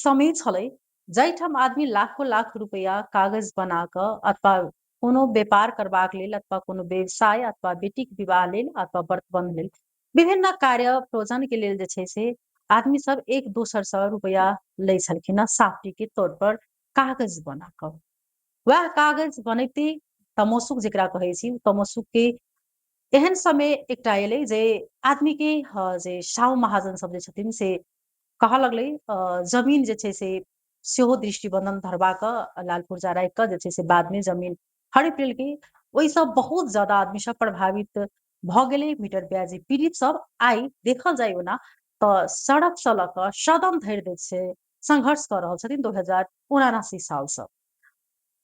समय छलै जाहिठाम आदमी लाखों लाख रुपैआ कागज बना कऽ अथवा कोनो व्यापार करबाक लेल अथवा कोनो व्यवसाय अथवा बेटीक विवाह लेल अथवा व्रतबंध लेल विभिन्न कार्य प्रयोजन के लेल जे छै से आदमी सब एक दोसरसँ रुपैआ लै छलखिन हँ साफ्टी के तौर पर कागज बना कऽ। वएह कागज बनैते तमोसुक जेकरा कहै छी, तमोसुक के एहन समय एकटा एलै जे आदमी के जे साहु महाजन सब जे छथिन से कहऽ लगलै जमीन जे छै से सेहो दृष्टिबंधन धरबा कऽ लाल पुर्जा राखि कऽ जे छै से बादमे जमीन हड़पि लेलकै। ओहिसँ बहुत ज्यादा आदमी सब प्रभावित भऽ गेलै। मीटर ब्याजी पीड़ित सब आइ देखल जाय ओना तऽ सड़क सँ लऽ कऽ सदन धरि जे छै संघर्ष कऽ रहल छथिन 2079 सालसँ।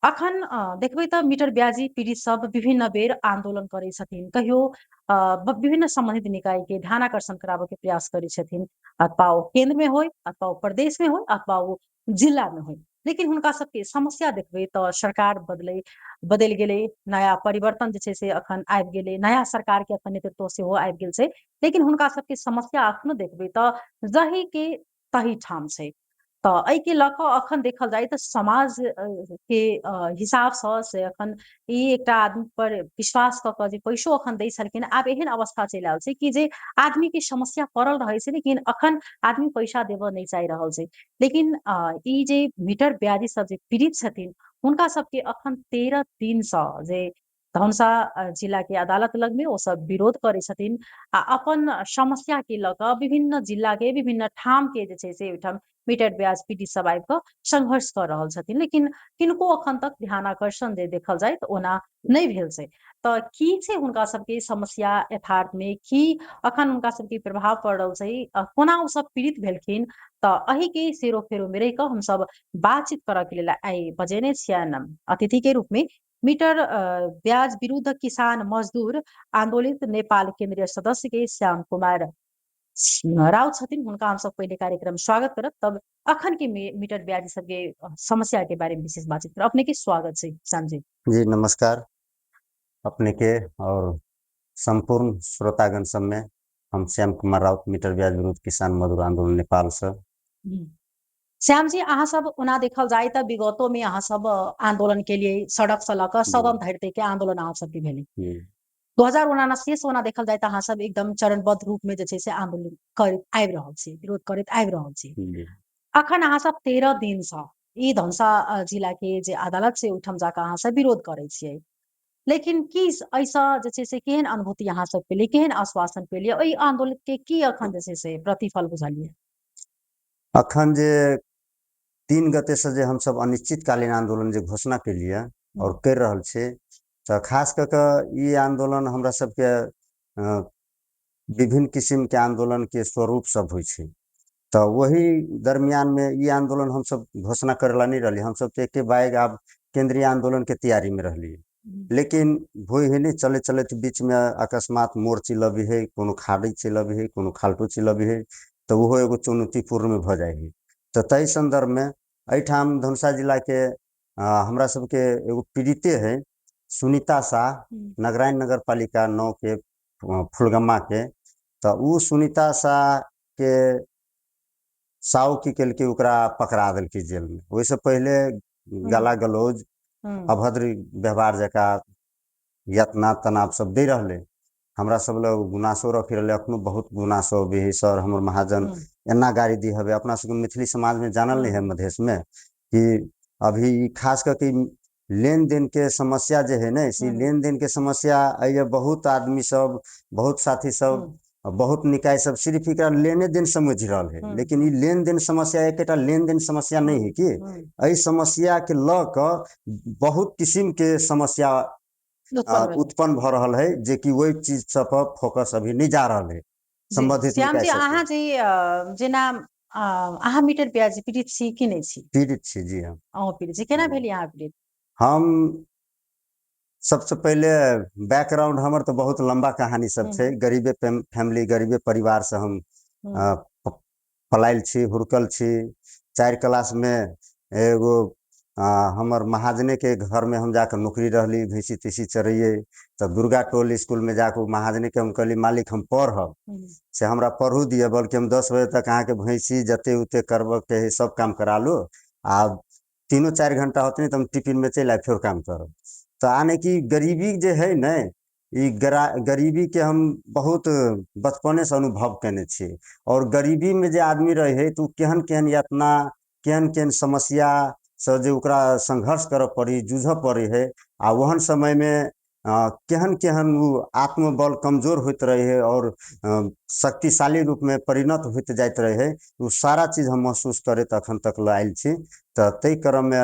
अखन देखबै तऽ मीटर ब्याजी पीड़ित सब विभिन्न बेर आंदोलन करै छथिन, कहियो विभिन्न संबंधित निकाय के ध्यानाकर्षण कराबऽ के प्रयास करै छथिन, अथवा ओ केंद्र में होय अथवा ओ प्रदेश में होय अथवा ओ जिला में होय। लेकिन हुनका सबके समस्या देखबै तऽ सरकार बदलि गेलै, नया परिवर्तन जे छै से अखन आबि गेलै, नया सरकार के अखन नेतृत्व सेहो आबि गेल छै, लेकिन हुनका सबके समस्या अखनो देखबै तऽ जही के तही ठाम छै। तऽ एहिके लऽ कऽ अखन देखल जाय तऽ समाज के हिसाबसँ से अखन ई एकटा आदमी पर विश्वास कऽ कऽ जे पैसो अखन दै छलखिन, आब एहन अवस्था चलि आयल छै कि जे आदमी के समस्या पड़ल रहै छै, लेकिन अखन आदमी पैसा देबऽ नहि चाहि रहल छै। लेकिन ई जे मीटर ब्याजी सब जे पीड़ित छथिन हुनका सबके अखन 13 दिनसँ जे धनुषा जिला के अदालत लग में ओ सब विरोध करै छथिन आ अपन समस्या के लऽ कऽ विभिन्न जिला के विभिन्न ठाम के जे छै से ओहिठाम मीटर ब्याज पीड़ित सब आबि कऽ संघर्ष कऽ रहल छथिन, लेकिन किनको अखन तक ध्यानाकर्षण जे देखल जाय तऽ ओना नहि भेल छै। तऽ की छै हुनका सबके समस्या यथार्थ में, की अखन हुनका सबके प्रभाव पड़ रहल छै, कोना ओ सब पीड़ित भेलखिन, तऽ एहि के सेरो फेरो में रहि कऽ हमसब बातचीत करऽ के लेल आइ बजेने छियनि अतिथि के रूप में मीटर ब्याज विरुद्ध किसान मजदूर आंदोलित नेपाल केंद्रीय सदस्य के श्याम कुमार राउत छथिन। हुनका हम सब पहिले कार्यक्रम स्वागत करब, तब अखन के मीटर ब्याज सबके समस्या के बारे में विशेष बातचीत करब। अपने के स्वागत छै श्याम जी। जी नमस्कार अपने के और संपूर्ण श्रोतागण सब में हम श्याम कुमार राउत, मीटर ब्याज विरुद्ध किसान मजदूर आंदोलन नेपाल से। श्याम जी, अहाँ सब ओना देखल जाय तऽ विगतो में अहाँ सब आंदोलन के लिए सड़क से लऽ कऽ सदन धरि के आंदोलन अहाँ सबके भेलै। 2079 से ओना देखल जाय तऽ अहाँ सब एकदम चरणबद्ध रूप में जे छै से आंदोलन करैत आबि रहल छी, विरोध करैत आबि रहल छी। अखन अहाँ सब 13 दिन से ई धनुषा जिला के जे अदालत छै ओहिठाम जाकऽ अहाँ सब विरोध करै छियै, लेकिन की एहिसँ जे छै से केहन अनुभूति अहाँ सब पेलियै, केहन आश्वासन पेलियै, एहि आंदोलन के की अखन जे छै से प्रतिफल बुझलियै? अखन जे 3 गते से जे हमसब अनिश्चितकालीन आंदोलन जे घोषणा केलियै और कर रहल छी, तऽ खास कऽ कऽ ई आंदोलन हमरा सबके विभिन्न किसिम के आंदोलन के स्वरूप सब होइ छै, तऽ वही दरमियान में ई आंदोलन हमसब घोषणा करे ला नहीं रहली। हमसब तऽ एके बैग आब केंद्रीय आंदोलन के तैयारी में रहली, लेकिन होइ है नहीं, चले चलते बीच में अकस्मात मोड़ चलि अबै है, कोनो खाड़ी चलि अबै है, कोनो खालटो चलि अबै है, तऽ ओहो एगो चुनौतीपूर्ण में भऽ जाइ है। तऽ ताहि संदर्भ में एहिठाम धनुषा जिला के हमरा सबके एगो पीड़िते है सुनीता शाह, नगराइन नगर पालिका 9 के फुलगम्मा के, तऽ ओ सुनीता शाह के साउ की केलकै, ओकरा पकड़ा देलकै जेल में। ओहिसँ पहिले गाला गलौज अभद्र व्यवहार जकाँ यातना तनाव सब दे रहलै। हमरा सब लग गुनासो रखी रहलै, अखनो बहुत गुनासो अबै है, सर हमर महाजन एना गाड़ी दी हवे। अपना सबके मैथिली समाज में जानल नहीं है मधेश में कि अभी खास करके लेन देन के समस्या जे है ने, से लेन देन के समस्या अइए बहुत आदमी सब, बहुत साथी सब, बहुत निकाय सब सिर्फ एकरा लेने देन समझ रहल है, लेकिन ई लेन देन समस्या एकेटा लेन देन समस्या नहीं है कि एहि समस्या के लऽ कऽ बहुत किसिम के समस्या उत्पन्न भऽ रहल है, जे कि ओहि चीज सब पर फोकस अभी नहीं जा रहल है संबंधित। श्याम जी, अहाँ जे जेना अहाँ मीटर ब्याज पीड़ित छी कि नहीं छी? पीड़ित छी जी। हम अहाँ पीड़ित छी, केना भेली अहाँ पीड़ित? हम सबसे पहले बैकग्राउंड हमर तो बहुत लंबा कहानी सब छै। गरीबे फैमिली, गरीबे परिवार से हम पलायल छी, हुड़कल छी। 4 क्लास में एगो हमर महाजनेके घरमे हम जाकऽ नौकरी रहली, भैंसी तैसी चरैयै। तऽ दुर्गा टोल इसकुलमे जाकऽ ओ महाजनेके हम कहली, मालिक हम पढ़ब, से हमरा पढ़ू दिअ, बल्कि हम 10 बजे तक अहाँके भैंसी जते उते करबऽके हइ सब काम करा लू, आ 3-4 घंटा होतै तऽ हम टिफिनमे चलि आयब, फेर काम करब। तऽ यानि कि गरीबी जे हइ ने, ई गरीबीके हम बहुत बचपनेसँ अनुभव केने छियै। आओर गरीबीमे जे आदमी रहै हइ तऽ ओ केहन केहन यातना, केहन केहन समस्यासँ जे ओकरा संघर्ष करऽ पड़ी, जूझऽ पड़ै हइ, आ ओहन समयमे केहन केहन ओ आत्मबल कमजोर होइत रहै हइ आओर शक्तिशाली रूपमे परिणत होइत जाइत रहै हइ, ओ सारा चीज हम महसूस करैत अखन तक लऽ आयल छी। तऽ ताहि क्रममे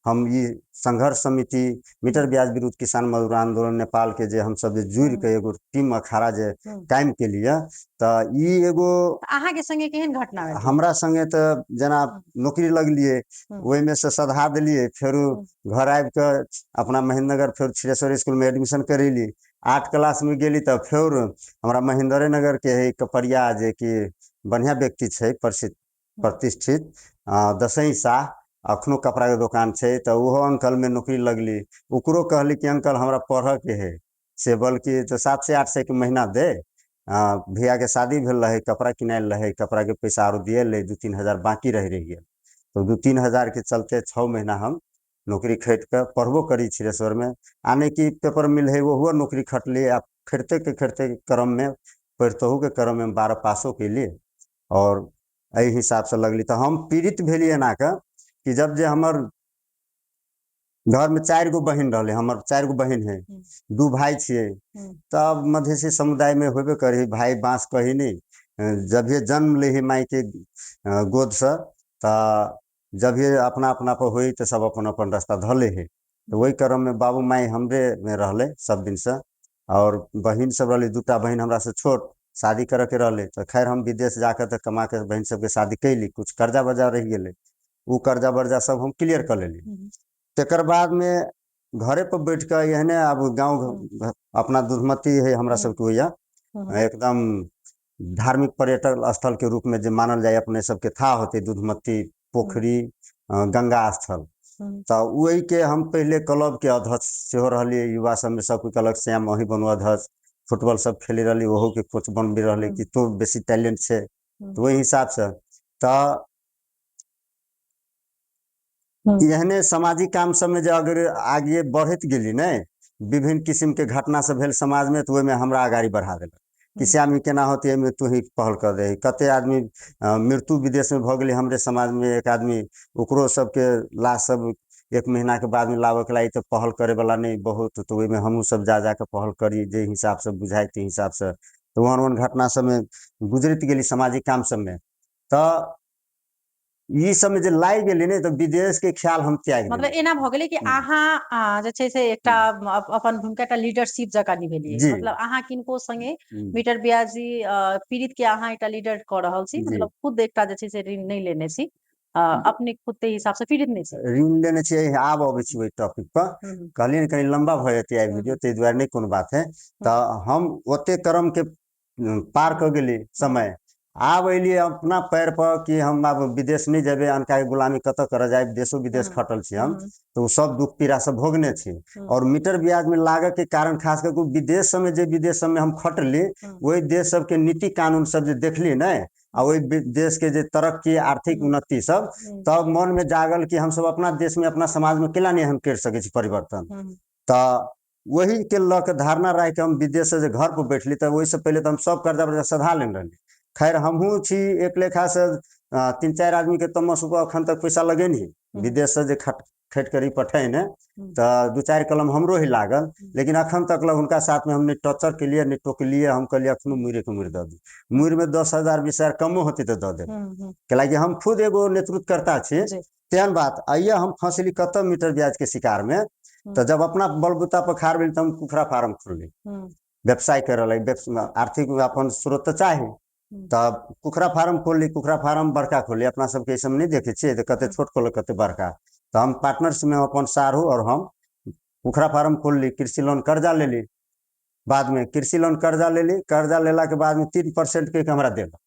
हम ई संघर्ष समिति मीटर ब्याज विरुद्ध किसान मजदूर आंदोलन नेपाल के जे हमसब जे जुड़ि के एगो टीम अखाड़ा जे कायम केलियै, तऽ ई एगो अहाँके संगे केहन घटना भेल? हमरा संगे तऽ जेना नौकरी लगलियै, ओहिमे से सधा देलियै, फेरो घर आबि कऽ अपना महेंद्रनगर फेर क्षीरेश्वर स्कूल में एडमिशन करेली। 8 क्लास में गेली तऽ फेर हमरा महेंद्रे नगर के है कपड़िया, जे कि बढ़िया व्यक्ति छै, प्रसिद्ध प्रतिष्ठित दसई शाह, अखनो कपड़ाके दोकान छै, तऽ ओहो अंकलमे नौकरी लगली। ओकरो कहली कि अंकल हमरा पढ़ऽके है, से बल्कि तऽ 700-800 के महीना दे। भैयाके शादी भेल रहै, कपड़ा किनायल रहै, कपड़ाके पैसा आरो दियल रहै, 2-3 हजार बाकी रहि रहि गेल। तऽ 2-3 हजार के चलते 6 महीना हम नौकरी खटि कऽ पढ़बो करी क्षीरेश्वरमे, आ नहि कि पेपर मिल है ओहो नौकरी खटली। आ खटिते के खटिते क्रममे पढ़ितहुके क्रममे हम 12 पासो केली और एहि हिसाबसँ लगली। तऽ हम पीड़ित भेली एना कऽ कि जब जे हमर घरमे 4 गो बहिन रहलै, हमर 4 गो बहिन है, 2 भाई छियै, तब मधेसी समुदायमे होबे करी, भाई बाँस कही नहि। जब ये जन्म ले ही मायके गोदसँ, तऽ जब ये अपना अपना पर होइ तऽ सब अपन अपन रास्ता धऽ लै है। तऽ ओहि क्रममे बाबू माय हमरेमे रहलै सब दिनसँ, और बहिन सब रहलै, 2टा बहिन हमरासँ छोट, शादी करऽके रहलै। तऽ खैर हम विदेश जाकऽ तऽ कमा कऽ बहिन सबके शादी कैली, कुछ कर्जा वर्जा रहि गेलै, ओ कर्जा वर्जा सब हम क्लियर कऽ लेली। तकर बादमे घरे पर बैठ कऽ एहने आब गाँव अपना दुधमती है हमरा सबके होइया, एकदम धार्मिक पर्यटक स्थल के रूप में जे मानल जाय, अपने सबके था होते दुधमती पोखरी, गंगा स्थल। तऽ ओहि के हम पहिले क्लब के अध्यक्ष सेहो रहलियै। युवा सबमे सब कोइ कहलक श्याम अहीं बनू अध्यक्ष, फुटबॉल सब खेले रहली, ओहो के कोच बनबे रहलै कि तो बेसी टैलेंट छै, तऽ ओहि हिसाबसँ तऽ एहने सामाजिक काम सबमे जे अगर आगे बढ़ैत गेली ने, विभिन्न किस्म के घटना सब भेल समाज में, तऽ ओहिमे हमरा अगाड़ी बढ़ा देलक कि श्याम ई केना होतै, एहिमे तू ही पहल कर दही। कते आदमी मृत्यु विदेश में भऽ गेलै हमरे समाज में, एक आदमी ओकरो सबके लाश सब 1 महीना के बाद में लाबऽ के लागि तऽ पहल करे वाला नहि बहुत, तऽ ओहिमे हमहूँ सब जा जा कऽ पहल करी, जे हिसाबसँ बुझाइ ताहि हिसाबसँ। तऽ ओहन ओहन घटना सबमे गुजरैत गेली सामाजिक काम सबमे। तऽ ई सबमे जे लागि गेली ने, तऽ विदेश के ख्याल हम त्यागि मतलब एना भऽ गेलै कि अहाँ जे छै से एकटा अपन भूमिका एकटा लीडरशिप जकाँ निभेलियै। मतलब अहाँ किनको संगे मीटर ब्याजी पीड़ित के अहाँ एकटा लीडर कऽ रहल छी, मतलब खुद एकटा जे छै से ऋण नहि लेने छी, अपने खुद के हिसाब से पीड़ित नहि छी, ऋण लेने छियै। आब अबै छी ओहि टॉपिक पर, कहलियै ने कनि लम्बा भऽ जेतै आइ वीडियो, ताहि दुआरे नहि कोनो बात है। तऽ हम ओते क्रम के पार कऽ गेली समय, आब एलियै अपना पैर पर कि हम आब विदेश नहि जेबै, अनका के गुलामी कतऽ करऽ जायब, देशो विदेश खटल छी हम, तऽ ओ सब दुख पीड़ा सब भोगने छी। और मीटर ब्याज में लागऽ के कारण खास करके विदेश सबमे, जे विदेश सबमे हम खटली, ओहि देश सबके नीति कानून सब जे देखली ने, आ ओहि देश के जे तरक्की आर्थिक उन्नति सब, तब मन में जागल कि हमसब अपना देश में अपना समाज में केना नहि हम करि सकै छी परिवर्तन। तऽ वही के लऽ के धारणा राखि के हम विदेश से जे घर पर बैठली, तऽ ओहिसँ पहिले तऽ हम सब कर्जा वर्जा सधा लेने रहली। खैर हमहूँ छी एक लेखा से 3-4 आदमी के तमस अखन तक पैसा लगेनी विदेश से जे खटि करी पठेने, तऽ 2-4 कलम हमरो ही लागल, लेकिन अखन तक लग हुनका साथ में हम नहि टॉर्चर केलिए नहि टोकलिए। हम कहलिए अखनो मुड़े के मुड़ दऽ दी, मुड़मे 10,000 20,000 कमो होतै तऽ दऽ देब, कैलाकि हम खुद एगो नेतृत्वकर्ता छी। तेहन बात आइए हम फंसली कतऽ मीटर ब्याज के शिकार में, तऽ जब अपना बलबूता पर खाड़ भेल तऽ हम कुखुरा फार्म खोलली, व्यवसाय करऽ लागि, आर्थिक अपन स्रोत तऽ चाही, तऽ कुखुरा फार्म खोलली। कुखुरा फार्म बड़का खोलली, अपना सबके ई सब नहि देखै छियै तऽ कते छोट खोलक कते बड़का, तऽ हम पार्टनरशिप में अपन साढ़ू और हम कुखुरा फार्म खोलली, कृषि लोन कर्जा लेली। बाद में कृषि लोन कर्जा लेली, कर्जा लेला के बाद में 3% के हमरा देलक,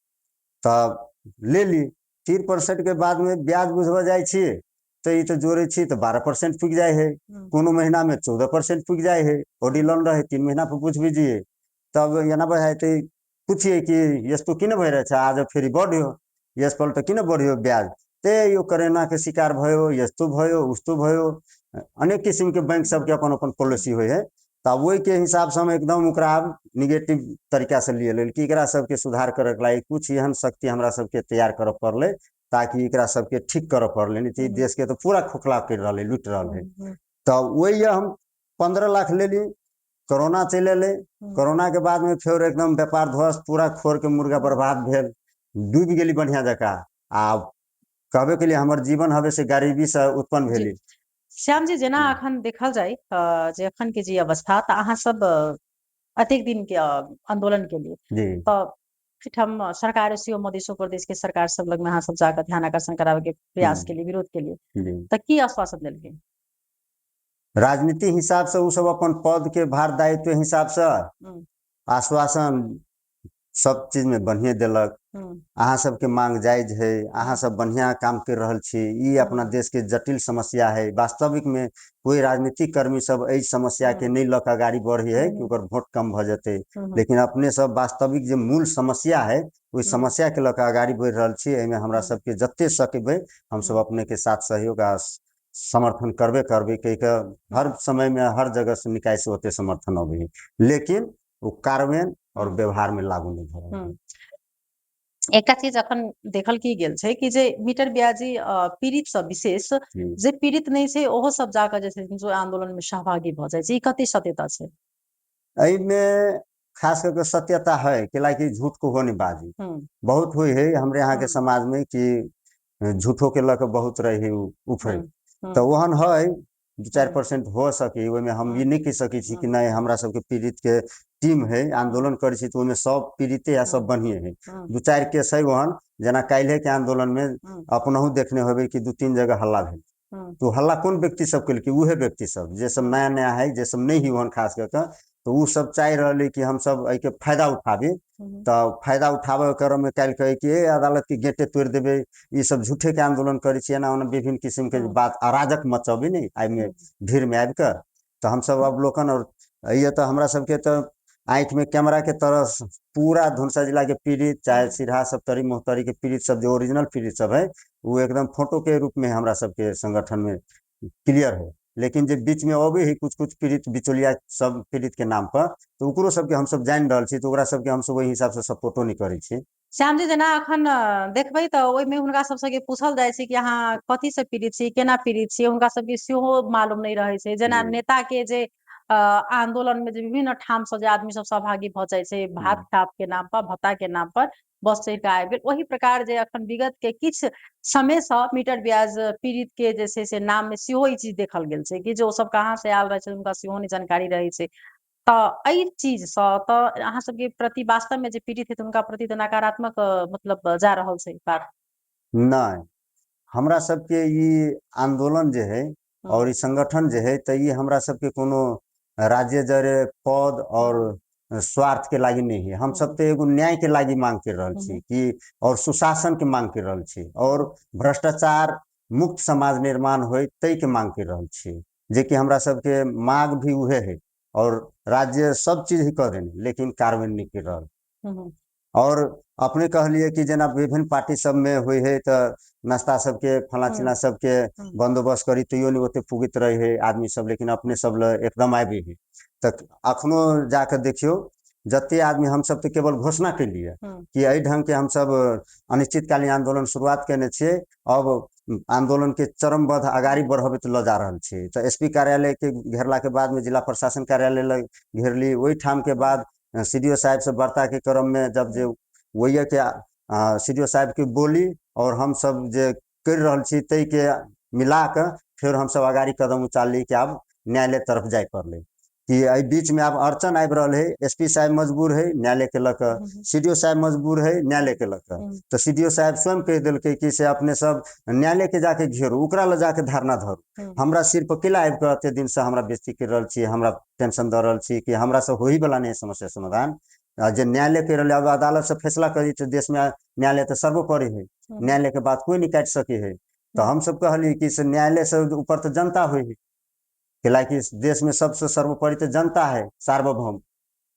तऽ लेली 3% के बाद में ब्याज बुझबऽ जाइ छी तऽ ई तऽ जोड़ै छी तऽ 12% पुगि जाइ है, कोनो महीनामे 14% पुगि जाइ है। ओडी लोन रहे 3 महीना पर पूछ बीजिए, तब एना बढ़ाइ तऽ पूछिए कि यस्तो किन भइरहेछ, आज फेरि बढ्यो, यसपल्ट किन बढ्यो ब्याज, ते यो करोनाके शिकार भयो, यस्तो भयो उस्तो भयो, अनेक किसिमके बैंक सबके अपन अपन पॉलिसी होइ है। तऽ ओहिके हिसाबसँ हम एकदम ओकरा आब निगेटिव तरीकासँ लिए लेल कि एकरा सबके सुधार करैके लागि कुछ एहन शक्ति हमरा सबके तैयार करऽ पड़लै, ताकि एकरा सबके ठीक करऽ पड़लै, नहि तऽ ई देशके तऽ पूरा खोखला करि रहल है, लुटि रहल है। तऽ ओहि हम 15 लाख लेली, कोरोना चलि एलै, कोरोनाके बादमे फेर एकदम व्यापार ध्वस्त, पूरा खोरके मुर्गा बर्बाद भेल, डूबि गेली बढ़िआँ जकाँ। आ कहबे केलियै हमर जीवन हवे से गरीबीसँ उत्पन्न भेली। श्याम जी, जेना अखन देखल जाय जे अखन के जे अवस्था, तऽ अहाँ सब अतेक दिन के आंदोलन के लिए तऽ एहिठाम सरकार सेहो मधेशो प्रदेश के सरकार सब लगमे अहाँ सब जाकऽ ध्यान आकर्षण कराबे के प्रयास के लिए, विरोध के लिए, तऽ की आश्वासन देलकै? राजनीति हिसाब से ओ सब अपन पद के भार दायित्व हिसाब से आश्वासन सब चीज में बढ़िए देलक। अहाँ सबके मांग जायज है, अहाँ सब बढ़िया काम कर रहल छी, ई अपना देश के जटिल समस्या है। वास्तविक में कोई राजनीतिक कर्मी सब एहि समस्या के नहि लऽ के अगाड़ी बढ़े है कि ओकर वोट कम भऽ जेतै, लेकिन अपने सब वास्तविक जे मूल समस्या है ओहि समस्या के लऽ के अगाड़ी बढ़ि रहल छी। एहिमे हमरा सबके जते सकबै हमसब अपने के साथ सहयोग आ समर्थन करबे करबै कहि के हर समय में हर जगह से निकाय से ओते समर्थन अबै है, लेकिन ओ कार्यान्वयन और व्यवहार में लागू नहीं भऽ रहल। एकटा चीज अखन देखल की गेल छै कि जे मीटर ब्याजी पीड़ित सब, विशेष जे पीड़ित नहि छै ओहो सब जाकऽ जे छै से आंदोलन में सहभागी भऽ जाइ छै, ई कते सत्यता छै? एहिमे खास करके सत्यता है, कैलाकि झूठ को हो नहीं बाजी बहुत हुई है हमरे यहाँ के समाज में कि झूठो के लऽ के बहुत रहे उफरे, तऽ ओहन है 2-4% हो सके। ओहिमे हम ई नहि कहि सकै छी कि नहि हमरा सबके पीड़ित के टीम है आंदोलन करै छी तऽ ओहिमे सब पीड़िते या सब बढ़िए है। 2-4 केस है ओहन, जेना काल्हि के आंदोलन में अपनहु देखने होबै कि 2-3 जगह हल्ला भेल, तो हल्ला कोन व्यक्ति सब केलकै? उहे व्यक्ति सब जे सब नया नया है, जे सब नहि ही ओहन खास कऽ के, तऽ ओ सब चाहि रहल है कि हमसब एहिके फायदा उठाबी। तऽ फायदा उठाबे क्रम में काल्हि कहै कि ए अदालत के गेटे तोड़ि देबै, ई सब झूठे के आंदोलन करै छी, एना ओना विभिन्न किसिम के बात अराजक मचबी ने एहिमे भीड़ में आबि कऽ। तऽ हमसब अवलोकन और ये तऽ हमरा सबके तऽ आँखि में कैमरा के तरह पूरा धनुषा जिला के पीड़ित, चाहे सिरहा सप्तरी महोत्तरी के पीड़ित सब जो ओरिजिनल पीड़ित सब है वो एकदम फोटो के रूप में हमरा सबके संगठन में क्लियर है। लेकिन जे बीच में अबै है कुछ कुछ पीड़ित बिचौलिया सब पीड़ित के नाम पर, तऽ ओकरो सबके हमसब जानि रहल छी, तऽ ओकरा सबके हमसब ओहि हिसाब से सपोर्टो नहि करै छी। श्याम जी, जेना अखन देखबै तऽ ओहिमे हुनका सब सबके पूछल जाइ छै कि अहाँ कथी से पीड़ित छी, केना पीड़ित छी, हुनका सबके सेहो मालूम नहि रहै छै। जेना नेता के जे आंदोलन में जे विभिन्न ठाम से जे आदमी सब सहभागी भऽ जाइ छै भात छाप के नाम पर, भत्ता के नाम पर बस चढ़ि कऽ आबि गेल, ओहि प्रकार जे अखन विगत के किछु समय से मीटर ब्याज पीड़ित के जे छै से नाम में सेहो ई चीज देखल गेल छै कि जे ओ सब कहाँ से आयल रहै छै हुनका सेहो नहि जानकारी रहै छै। तऽ एहि चीज सँ तऽ अहाँ सबके प्रति वास्तव में जे पीड़ित है हुनका प्रति तऽ नकारात्मक मतलब जा रहल छै बात? नहि, हमरा सबके ई आंदोलन जे है और ई संगठन जे है तऽ ई हमरा सबके कोनो राज्य जरे पद और स्वार्थ के लागी नहीं है। हम सब तो एगो न्याय के लागी मांग कर रहल छी कि और सुशासन के मांग कर रहल छी और भ्रष्टाचार मुक्त समाज निर्माण होय तै के मांग कर रहल छी, जे कि हमरा सबके मांग भी उहे है और राज्य सब चीज ही कर देने लेकिन कार्यान्वयन नहीं कर रहल। और अपने कहलिए कि जेना विभिन्न पार्टी सब में हुई है तऽ नाश्ता सबके फला चिल्ला सबके बंदोबस्त करी तैयो नहीं ओते पुगित रहे है आदमी सब, लेकिन अपने सब ल एकदम आबि है। तऽ अखनो जाके देखियौ जते आदमी हमसब तऽ केवल घोषणा केलिए कि एहि ढंग के हमसब अनिश्चितकालीन आंदोलन शुरुआत केने छियै, अब आंदोलन के चरमबद्ध अगाड़ी बढ़बैत लऽ जा रहल छी। तऽ एसपी कार्यालय के घेरला के बाद में जिला प्रशासन कार्यालय लग घेरली, ओहिठाम के बाद सीडीओ साहब से वार्ता के क्रम में जब जे वही के सीडीओ साहब के बोली और हम सब जे कर रहल छी तै के मिला के फिर हम सब अगाड़ी कदम उचालली कि आब न्यायालय तरफ जाय पड़लै। कि एहि बीच में आब अड़चन आबि रहल है, एसपी साहब मजबूर है न्यायालय के लऽ कऽ, सीडीओ साहब मजबूर है न्यायालय के लऽ कऽ, तऽ सीडीओ साहब स्वयं कहि देलकै कि से अपने सब न्यायालय के जाके घेरू, ओकरा लऽ जाके धरना धरू, हमरा सिर पर केला आबि कऽ एते दिन से हमरा बेइज्जती करि रहल छी, हमरा टेंशन दऽ रहल छी कि हमरा से होही वाला नहि समस्या समाधान। जे न्यायालय करि रहल, आब अदालत से फैसला करी तऽ देश में न्यायालय तऽ सर्वोपरि है, न्यायालय के बात कोई नहीं काटि सकै है। तऽ हमसब कहलियै कि से न्यायालय से ऊपर तऽ जनता होइ है, कैलाकि देश में सबसे सर्वोपरि तऽ जनता है, सार्वभौम।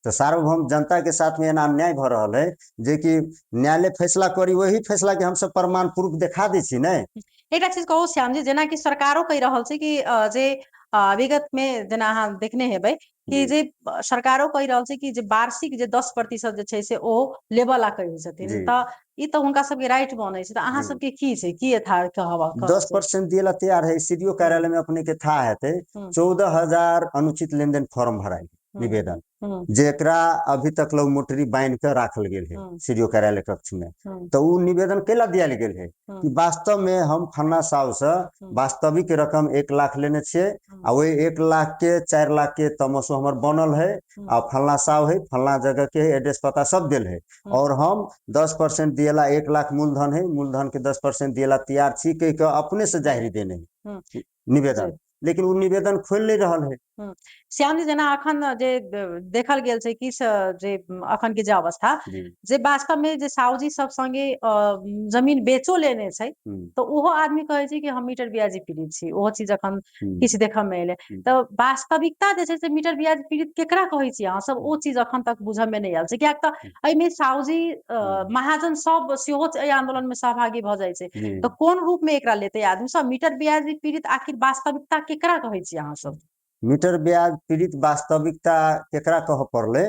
तऽ सार्वभौम जनता के साथ में एना अन्याय भऽ रहल है जेकि न्यायालय फैसला करी, वही फैसला के हमसब प्रमाण प्रूफ देखा दै छी ने। एकटा चीज कहू श्याम जी, जेनाकि सरकारो कहि रहल छै कि जे विगत में जेना अहाँ देखने हेबै कि जे सरकारो कहि रहल छै कि जे वार्षिक जे 10% जे छै से ओ लेबऽ ला कहै छथिन, तऽ ई तऽ हुनका सबके राइट बनै छै, तऽ अहाँ सबके की छै, की यथार्थ कहब? 10% दिए ला तैयार है। सीडीओ कार्यालय में अपने के था हेतै 14,000 अनुचित लेनदेन फॉर्म भराइ निवेदन, जेकरा अभी तक लोग मोटरी बांध के राखल गेल है सीडीओ कार्यालय कक्ष में। तो उ निवेदन कैला दियल गेल है कि वास्तव में हम फन्ना साहु से वास्तविक रकम 1 लाख लेने छियै आ वही 1 लाख के 4 लाख के तमसो हमर बनल है आ फलना साहु है, फलना जगह के है, एड्रेस पता सब देल है और हम 10% दिएला 1 लाख मूलधन है, मूलधन के 10% दिएला तैयार छी कह के अपने से जाहिर देने है निवेदन, लेकिन उ निवेदन खोल नहीं रहल है। श्याम जी, जेना अखन जे देखल गेल छै कि जे अखन के जे अवस्था जे वास्तव में जे साहुजी सब संगे जमीन बेचो लेने छै तो ओहो आदमी कहै छै कि हम मीटर ब्याजी पीड़ित छी, ओहो चीज अखन किछु देखऽ में एलै। तऽ वास्तविकता जे छै से मीटर ब्याज पीड़ित केकरा कहै छी अहाँ सब, ओ चीज अखन तक बुझऽ में नहि आयल छै, कियाक तऽ एहिमे साहुजी महाजन सब सेहो एहि आंदोलन में सहभागी भऽ जाइ छै, तऽ कोन रूप में एकरा लेतै आदमी सब? मीटर ब्याजी पीड़ित आखिर वास्तविकता केकरा कहै छी अहाँ सब? मीटर ब्याज पीड़ित वास्तविकता केकरा कहऽ पड़लै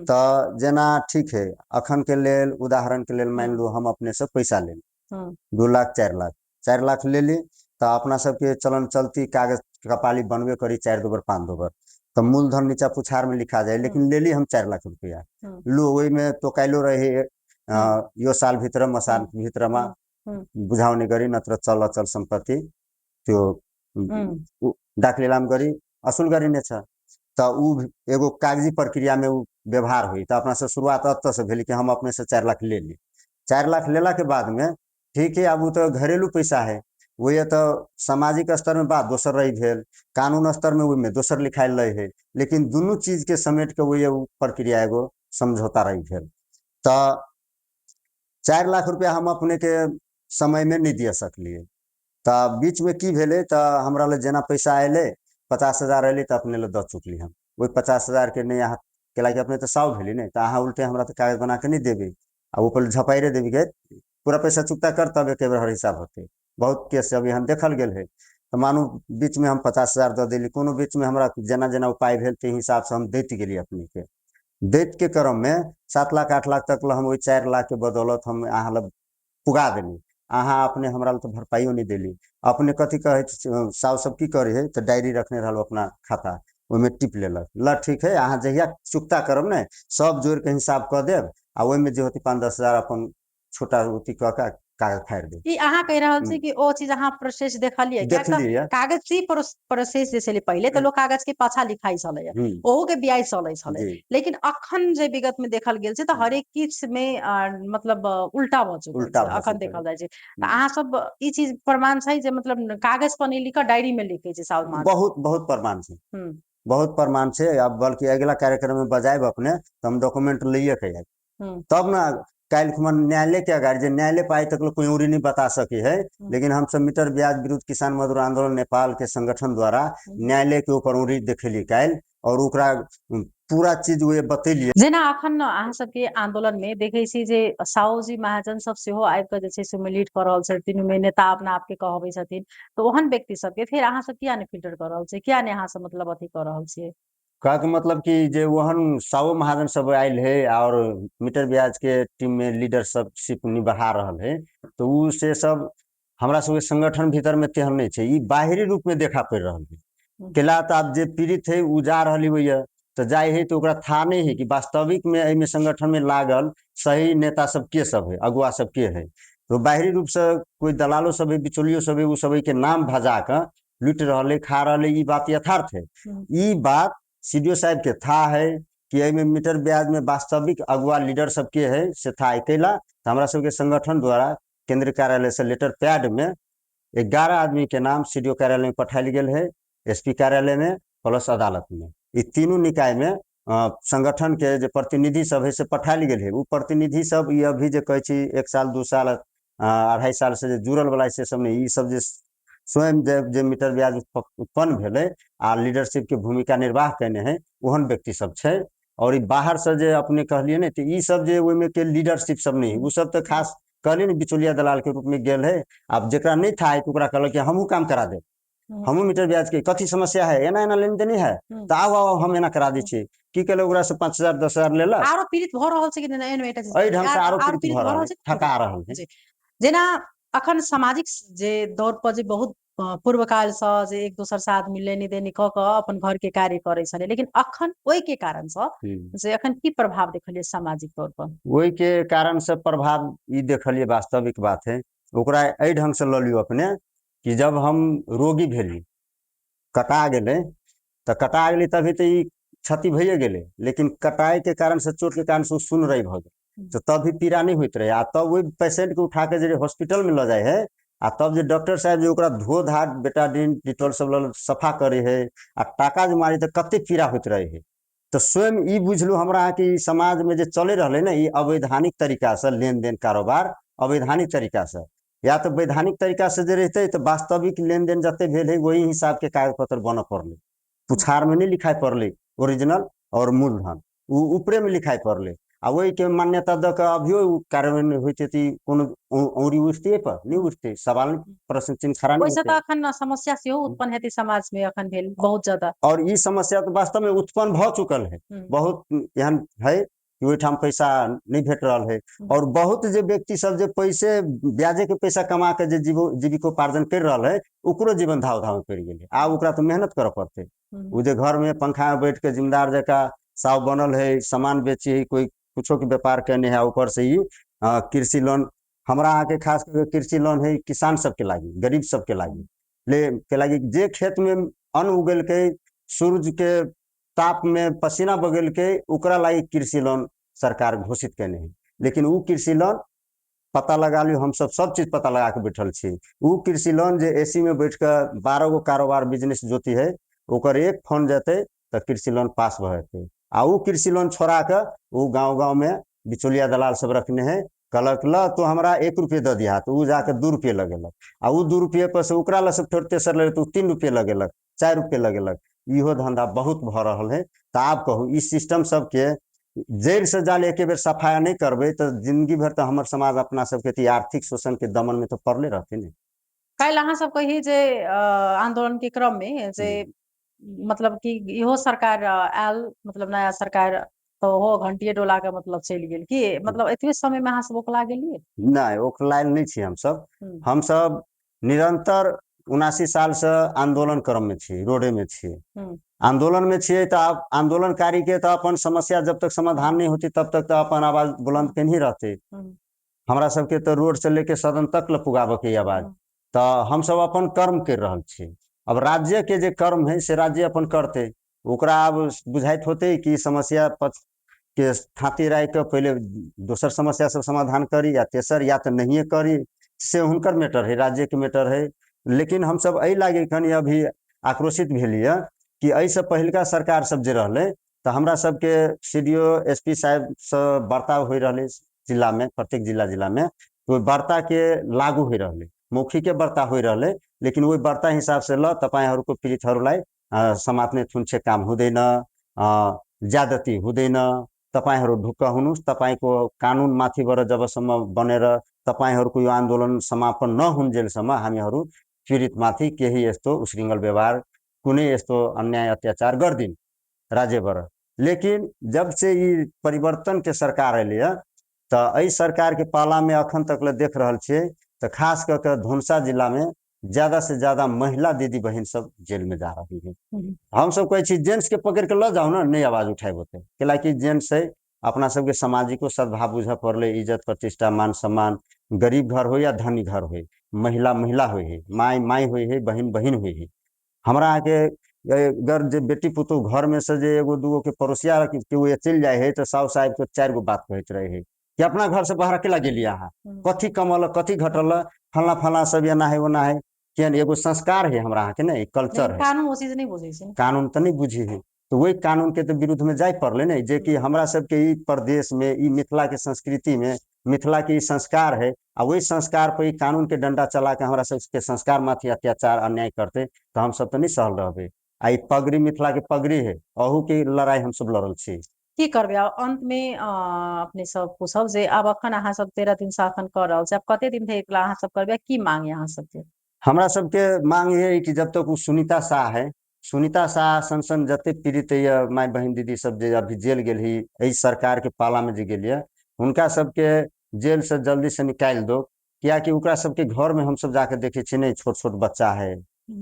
तऽ जेना ठीक है अखन के लेल उदाहरण के लेल मान लू हम अपने से पैसा लेली 2 लाख 4 लाख 4 लाख लेली तऽ अपना सबके चलन चलती कागज कपाली बनबे करी 4 दोबर 5 दोबर तऽ मूलधन नीचा पुछार में लिखा जाए, लेकिन लेली हम 4 लाख रुपया लू, ओहिमे तोकाइलो रहे यो साल भित्र मसाल भित्रमा बुझाउने गरी नत्र चल अचल सम्पत्ति त्यो डाक लिलाम गरी असुल गरिनेछ। तऽ उ एगो कागजी प्रक्रिया में उ व्यवहार हुई। तऽ अपना से शुरुआत एतऽ से भेल कि हम अपने से 4 लाख ले ली। 4 लाख लेला के बाद में ठीक है, अब उ तऽ घरेलू पैसा है, वही तऽ सामाजिक स्तर में बात दोसर रही भेल, कानून स्तर में ओहिमे दोसर लिखायल रही है, लेकिन दुनू चीज के समेट के वही प्रक्रिया एगो समझौता रही भेल। तऽ 4 लाख रुपया हम अपने के समय में नहीं दिया सकलिए। तऽ बीच में की भेलै तऽ हमरा लग जेना पैसा अयलै 50,000 अयलै तऽ अपने लग दऽ चुकली हम। ओहि 50,000 के नहि अहाँ कैलाकि अपने तऽ साव भेली ने, तऽ अहाँ उल्टे हमरा तऽ कागज बना के नहि देबै आ ऊपर झपाइरे देबी के पूरा पैसा चुकता कर तब एक बेर हर हिसाब होतै। बहुत केस अभी हम देखल गेल है। तऽ मानू बीच में हम 50,000 दऽ देली, कोनो बीच में हमरा जेना जेना उपाय भेल ताहि हिसाब से हम दैत गेली अपने के। दैत के क्रम में 7 लाख 8 लाख तक हम ओहि 4 लाख के बदौलत हम अहाँ लग पुगा देली। अहाँ अपने हमरा लग तऽ भरपाइयो नहीं देली। अपने कथी कहै साउ सब की करै है तऽ डायरी रखने रहल अपना खाता, ओहिमे टिप लेलक, ल ठीक है अहाँ जहिया चुकता करब ने सब जोड़ि के हिसाब कऽ देब आ ओहिमे जे होतै 5-10 हजार अपन छोटा अथी कऽ के कागज फाड़ि देब। ई अहाँ कहि रहल छी कि ओ चीज अहाँ प्रोसेस देखलियै? देखलियै। कागजी प्रोसेस जे छलै पहिले तऽ लोक कागज के पाछा लिखाइ छलै, ओहो के ब्याज चलै छलै, लेकिन अखन जे विगत में देखल गेल छै तऽ हरेक किछ में मतलब उल्टा भऽ चुकल छै अखन देखल जाइ छै। तऽ अहाँ सब ई चीज प्रमाण छै जे मतलब कागज पर नहि लिख कऽ डायरी में लिखै छै साउथ महाजन? बहुत बहुत प्रमाण छै, बहुत प्रमाण छै। अब बल्कि अगिला कार्यक्रम में बजायब अपने तऽ हम डॉक्यूमेंट लैये के आयब, तब ने काल्हि खुमा न्यायालय के अगाडि जे न्यायालय पाइ तक कोई उरी नहीं बता सके है, लेकिन हम सब मीटर ब्याज विरुद्ध किसान मजदूर आंदोलन नेपाल के संगठन द्वारा न्यायालय के ऊपर उरी देखेली काल्हि और ओकरा पूरा चीज वे बतेलिए। जेना अखन अहाँ सबके आंदोलन में देखे छी जे साहुजी महाजन सब सेहो आबि कऽ जे छै से ओहिमे लीड कऽ रहल छथिन, ओहिमे नेता अपना आपके कहबै छथिन, तऽ ओहन व्यक्ति सबके फेर अहाँ सब किया नहि फिल्टर कऽ रहल छियै, किया नहि अहाँ सब मतलब अथी कऽ रहल छियै? कहके मतलब कि जे ओहन साओ महाजन सब आयल है और मीटर ब्याज के टीम में लीडर सब सिप निभा रहल है, तो उ से सब हमरा सबके संगठन भीतर में तेहन नहीं छै, ई बाहरी रूप में देखा पड़ि रहल है। केला तऽ आब जे पीड़ित है उ जा रहल है तऽ जाइ है तऽ ओकरा था नहीं है कि वास्तविक में एहिमे संगठन में लागल सही नेता सब के सब है, अगुआ सब के है। तो बाहरी रूप से कोई दलालो सब है, बिचौलियो सब है, उ सब के नाम भजा कऽ लूटि रहल है, खा रहल है, ई बात यथार्थ है। ई बात सीडीओ साहब के था है कि एहिमे मीटर ब्याज में वास्तविक अगुआ लीडर सब के है से था। कैला तऽ हमरा सबके संगठन द्वारा केंद्रीय कार्यालय से लेटर पैड में 11 आदमी के नाम सीडीओ कार्यालय में पठायल गेल है, एसपी कार्यालय में प्लस अदालत में, ई तीनू निकाय में संगठन के जे प्रतिनिधि सब है से पठायल गेल है। उ प्रतिनिधि सब ई अभी जे कहै छी 1 साल 2 साल 2.5 साल से जे जुड़ल वाला से सब नहि, ई सब जे स्वयं जे जे मीटर ब्याज उत्पन्न भेलै आ लीडरशिप के भूमिका निर्वाह केने है ओहन व्यक्ति सब छै। और ई बाहर से जे अपने कहलियै ने, तऽ ई सब जे ओहिमे के लीडरशिप सब नहि है, ओ सब तऽ खास कहलियै ने बिचौलिया दलाल के रूप में गेल है। आब जेकरा नहि था है तऽ ओकरा कहलक कि हमहूँ काम करा देब, हमहूँ मीटर ब्याज के कथी समस्या है, एना एना लेन देन है तऽ आउ आउ हम एना करा दै छी। की केलक, ओकरा से 5,000 10,000 लेलक। आरो पीड़ित भऽ रहल छै कि नहि? एहन एकटा चीज एहि ढंग से आरो आरो पीड़ित भऽ रहल है, छै, ठका रहल है। जी। जेना अखन सामाजिक जे दौर पर जे बहुत पूर्व काल से जे एक दोसर से आदमी लेनी देनी कऽ कऽ अपन घर के कार्य करै छलै, लेकिन अखन ओहि के कारण से जे अखन की प्रभाव देखलियै सामाजिक तौर पर? ओहि के कारण से प्रभाव ई देखलियै, वास्तविक बात है। ओकरा एहि ढंग से लऽ लियौ अपने कि जब हम रोगी भेली, कटा गेलै, तऽ कटा गेलै तभी तऽ ई क्षति भइए गेलै, लेकिन कटाई के कारण से, चोट के कारण से ओ सुन रही भऽ गेल, तऽ तब भी पीड़ा नहि होइत रहै। आ तब ओहि पेशेंट के उठा के जे हॉस्पिटल में लऽ जाइ है, आ तब जे डॉक्टर साहब जे ओकरा धो धा बेटाडीन डिटॉल सब लऽ सफा करे है आ टाका जे मारे, तऽ कते पीड़ा होइत रहे है। तऽ स्वयं ई बुझलू हमरा अहाँके ई समाज में जे चले रहलै ने, ई अवैधानिक तरीका से लेन देन कारोबार, अवैधानिक तरीका से या तऽ वैधानिक तरीका से जे रहतै तऽ वास्तविक लेन देन जते भेल है वही हिसाब के कागज पत्र बनऽ पड़लै, पुछार में नहीं लिखाइ पड़लै ओरिजिनल और मूलधन ओ ऊपरे में लिखाइ पड़लै, आ ओहिके मान्यता दऽ कऽ अभियो ओ कार्यान्वयन होइतै तऽ ई कोनो औरी उठतै पर नहि उठतै, सवाल प्रश्न चिन्ह खड़ा नहि ओहिसँ होतै। तऽ अखन समस्या सेहो उत्पन्न हेतै समाज में अखन भेल बहुत ज्यादा। और ई समस्या तऽ वास्तव में उत्पन्न भऽ चुकल है। बहुत एहन है कि ओहिठाम पैसा नहि भेट रहल है, और बहुत जे व्यक्ति सब जे पैसे ब्याजे के पैसा कमा के जे जीविकोपार्जन कर रहल है, ओकरो जीवन धाव धाव पड़ि गेलै। आब ओकरा तऽ मेहनत करऽ पड़तै। ओ जे घर में पंखा में बैठ के जिम्मेदार जकाँ साव बनल है, सामान बेची है, कोई कुछो के व्यापार केने है, ऊपर से ई कृषि लोन हमरा अहाँके खास करके कृषि लोन है किसान सबके लागी, गरीब सबके लागी ले के लागी, जे खेत में अन्न उगेलकै, सूर्य के ताप में पसीना बगेलकै, ओकरा लागी कृषि लोन सरकार घोषित केने है। लेकिन उ कृषि लोन पता लगा लियौ, हमसब सब चीज पता लगा के बैठल छी। उ कृषि लोन जे एसी में बैठ के 12 गो कारोबार बिजनेस जोती है, ओकर एक फोन जेतै तऽ कृषि लोन पास भऽ जेतै। आ उ कृषि लोन छोड़ा के उ गाँव गाँव में बिचौलिया दलाल सब रखने है, कहलक ल तो हमरा 1 रुपये दऽ दिहा, तऽ उ जाके 2 रुपये लगेलक, आ उ 2 रुपये पर से ओकरा लग से फेर तेसर लगेलक तऽ उ 3 रुपये लगेलक, 4 रुपये लगेलक। इहो धंधा बहुत भऽ रहल है। तऽ आब कहू ई सिस्टम सबके जड़ि से जाले एके बेर सफाया नहि करबै तऽ जिंदगी भरि तऽ हमर समाज अपना सबके तऽ आर्थिक शोषण के दमन में तऽ पड़ले रहतै ने। काल्हि अहाँ सब कही जे आंदोलन के क्रम में जे मतलब कि इहो सरकार आयल, मतलब नया सरकार, तऽ ओहो घंटिए डोला के मतलब चलि गेल कि मतलब एतबे समय में अहाँ सब ओकला गेलियै? नहि, ओकलायल नहि छी हमसब। हमसब निरंतर 79 साल से आंदोलन क्रम में छी, रोडे में छी, आंदोलन में छियै। तऽ आब आंदोलनकारी के तऽ अपन समस्या जब तक समाधान नहीं होती तब तक तऽ अपन आवाज बुलंद केनही रहतै। हमरा सबके तऽ रोड से लेके सदन तक ल पुगाबऽ के आवाज, तऽ हमसब अपन कर्म कर रहल छी। अब राज्य के जे कर्म है से राज्य अपन करतै, ओकरा आब बुझाइत होतै कि समस्या के थाती राखि कऽ पहिले दोसर समस्या सब समाधान करी या तेसर, या तऽ नहिये करी, से हुनकर मैटर है, राज्य के मैटर है। लेकिन हमसब एहि लागी कनि अभी आक्रोशित भेलियै कि एहिसँ पहिलका सरकार सब जे रहलै तऽ हमरा सबके C D O S P साहेबसँ वार्ता होइ रहलै जिलामे, प्रत्येक जिला जिलामे ओहि वार्ताके लागू होइ रहलै, मौखिके वार्ता होइ रहलै, लेकिन ओहि वार्ता हिसाबसँ ल तपाईँहरूको पीडितहरूलाई समात्ने थुन्छे काम हुँदैन, ज्यादती हुँदैन, तपाईँहरू ढुक्क हुनुहोस्, तपाईँको कानुन माथिबाट जबसम्म बनेर तपाईँहरूको यो आन्दोलन समापन नहुन्जेलसम्म हामीहरू पीडितमाथि केही यस्तो उशृङ्खल व्यवहार, कुनै यस्तो अन्याय अत्याचार गर्दिन राज्यबाट। लेकिन जब से ई परिवर्तन के सरकार एलै तऽ एहि सरकार के पाला में अखन तक ले देख रहल छियै तऽ खास कऽ के धनुषा जिला में ज्यादा से ज्यादा महिला दीदी बहिन सब जेल में जा रही है। हम सब कहै छी जेंट्स के पकड़ के लऽ जाउ ने, नहीं आवाज उठाबि होतै, कैलाकि जेंट्स है, अपना सबके सामाजिको सद्भाव बुझऽ पड़लै, इज्जत प्रतिष्ठा मान सम्मान, गरीब घर हो या धनी घर हो, महिला महिला होइ है, माय माय होइ है, बहिन बहिन होइ है। हमरा अहाँके अगर जे बेटी पुतोहु घर में से जे एगो दूगो के पड़ोसिया केओ चलि जाइ है तऽ साउ साहेब के 4 गो बात कहैत रहै है कि अपना घर से बाहर अकेला गेलियै अहाँ, कथी कमल कथी घटल, फलना फलना सब एना है ओना है, किया एगो संस्कार है हमरा अहाँके ने, कल्चर है। कानून ओ चीज नहीं बुझै छै। कानून तऽ नहीं बुझी है, तऽ वही कानून के तऽ विरुद्ध में जाय पड़लै ने, जे कि हमरा सबके ई प्रदेश में, ई मिथिला के संस्कृति में मिथिला के ई संस्कार है आ ओहि संस्कार पर ई कानून के डंडा चला के हमरा सबके संस्कार माथि अत्याचार अन्याय करते तऽ हमसब तऽ नहि सहल रहबै। आ ई पगड़ी मिथिला के पगड़ी है, अहू के लड़ाई हमसब लड़ल छी। की करबै आब अंत मे अपने सब पूछब जे आब अखन अहाँ सब 13 दिन से अखन कऽ रहल छी, आब कते दिन धरि एकरा अहाँ सब करबै, की मांग है अहाँ सबके? हमरा सबके मांग ये कि जब तक ओ सुनीता शाह है, सुनीता शाह सन सन जते पीड़ित ये माय बहिन दीदी सब जे अभी जेल गेल ही एहि सरकार के पाला में जे गेल ये, हुनका सबके जेल से जल्दी से निकालि दो। कियाकि ओकरा सबके घर में हमसब जाके देखे छियै नहि छोट छोट बच्चा है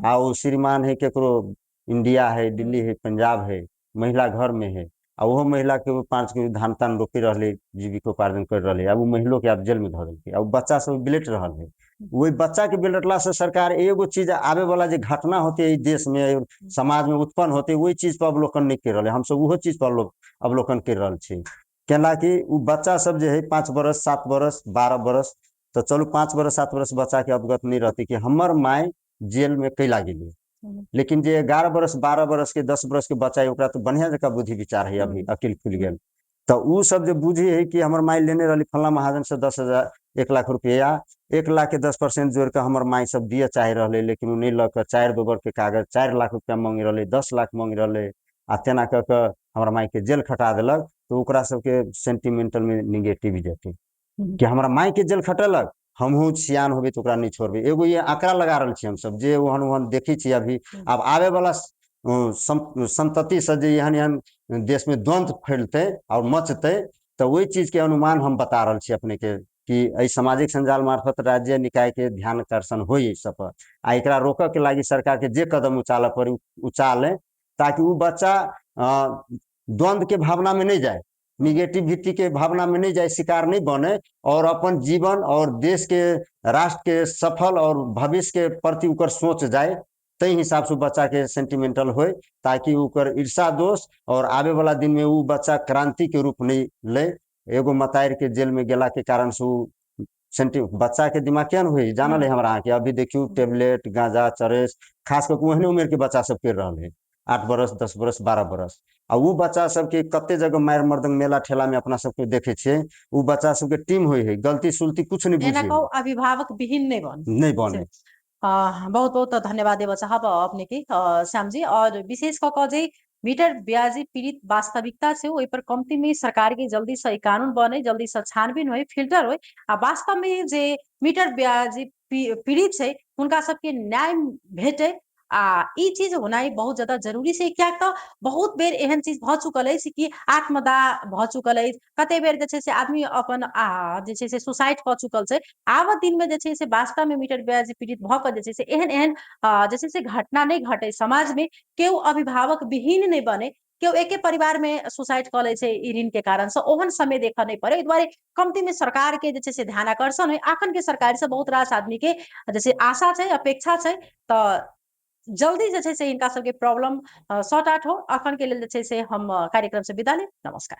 आ ओ श्रीमान है केकरो इंडिया है, दिल्ली है, पंजाब है, महिला घर में है आ ओहो महिला के 5 गो धान तान रोपि रहलै, जीविकोपार्जन कर रहलै, आ ओ महिलो के आब जेल में धऽ देलकै आ ओ बच्चा सब बिलटि रहल है। ओहि बच्चा के बिलटला से सरकार एगो चीज आबे वाला जे घटना होते एहि देश में समाज में उत्पन्न होते ओहि चीज पर अवलोकन नहीं कर रहलै। हमसब ओहो चीज पर अवलोकन कर रहल छी। केनाकि ओ बच्चा सब जे है 5 बरस 7 बरस 12 बरस, तऽ चलू 5 बरस 7 बरस बच्चा के अवगत नहीं रहते कि हमर my jail में कैला गेलै, लेकिन जे 11 बरस 12 बरस के 10 बरस के बच्चा है ओकरा तो बढ़िया जकाँ बुद्धि विचार है, अभी अकिल खुलि गेल, तऽ ओ सब जे बुझी है कि हमर माय लेने रहली फल्ला महाजन से 10,000 1 लाख रुपया, 1 लाख के 10% जोड़ के हमर माय सब दिए चाहे रहलै, लेकिन ओ नहीं लऽ कऽ 4 दोबर के कागज 4 लाख रुपया मांगि रहलै, 10 लाख मांगि रहलै आ तेना कऽ कऽ हमर माय के जेल खटा देलक। तऽ ओकरा सबके सेंटिमेंटल में निगेटिव जेतै कि हमरा माय के जेल खटेलक, हमहूँ सियान होबै तऽ ओकरा नहि छोड़बै। एगो ये आंकड़ा लगा रहल छी हमसब जे ओहन ओहन देखै छी अभी आब आबे वाला संतति से जे एहन एहन देश में द्वंद्व फैलतै और मचतै, तऽ ओहि चीज के अनुमान हम बता रहल छी अपने के कि एहि सामाजिक संजाल मार्फत राज्य निकाय के ध्यान आकर्षण होय एहि सब पर आ एकरा रोकऽ के लागी सरकार के जे कदम उचालऽ पड़े उचाले, ताकि ओ बच्चा द्वंद्व के भावना में नहीं जाए, निगेटिविटी के भावना में नहीं जाए, शिकार नहीं बने और अपन जीवन और देश के राष्ट्र के सफल और भविष्य के प्रति ओकर सोच जाए, ताहि हिसाब से बच्चा के सेंटिमेंटल होए, ताकि ओकर ईर्षा दोष और आबे वाला दिन में वो बच्चा क्रांति के रूप नहीं ले। एगो मतार के जेल में गेला के कारण से उ बच्चा के दिमाग केहन होई जानल है हमरा अहाँके। अभी देखियौ टेबलेट गांजा चरेस खास कऽ ओहने उमेर के बच्चा सब कर रहल है, 8 बरस 10 बरस 12 बरस, आ उ बच्चा सबके कते जगह मारि मर्दंग मेला ठेला में अपना सबके देखे छियै, उ बच्चा सबके टीम होइ है, गलती सुलती कुछ नहीं एना बुझे, कहू अभिभावक विहीन नहीं बने, नहीं बने। बहुत बहुत धन्यवाद देव चाहब अपने के श्याम जी। और विशेष कऽ कऽ जे मीटर ब्याजी पीड़ित वास्तविकता छै ओहि पर कमती में सरकार के जल्दी से कानून बने, जल्दी से छानबीन होय, फिल्टर होय आ वास्तव में जे मीटर ब्याजी पीड़ित छै हुनका सबके न्याय भेटे आ ई चीज होनाइ बहुत ज्यादा जरूरी छै। कियाक तऽ बहुत बेर एहन चीज भऽ चुकल अछि कि आत्मदाह भऽ चुकल अछि, कते बेर जे छै से आदमी अपन जे छै से सुसाइड कऽ चुकल छै। आब दिन में जे छै से वास्तव में मीटर ब्याज पीड़ित भऽ कऽ जे छै से एहन एहन जे छै से घटना नहि घटे समाज में, केओ अभिभावक विहीन नहि बने, केओ एके परिवार में सुसाइड कऽ लै छै ई ऋण के कारण से, ओहन समय देखऽ नहि पड़े। एहि दुआरे कमती में सरकार के जे छै से ध्यान आकर्षण होइ। अखन के सरकार से बहुत रास आदमी के जैसे आशा छै, अपेक्षा छै, तऽ जल्दी जे छै से हिनका सबके प्रॉब्लम सॉर्ट आउट हो। अखन के लेल जे छै से हम कार्यक्रम से विदा लेब। नमस्कार।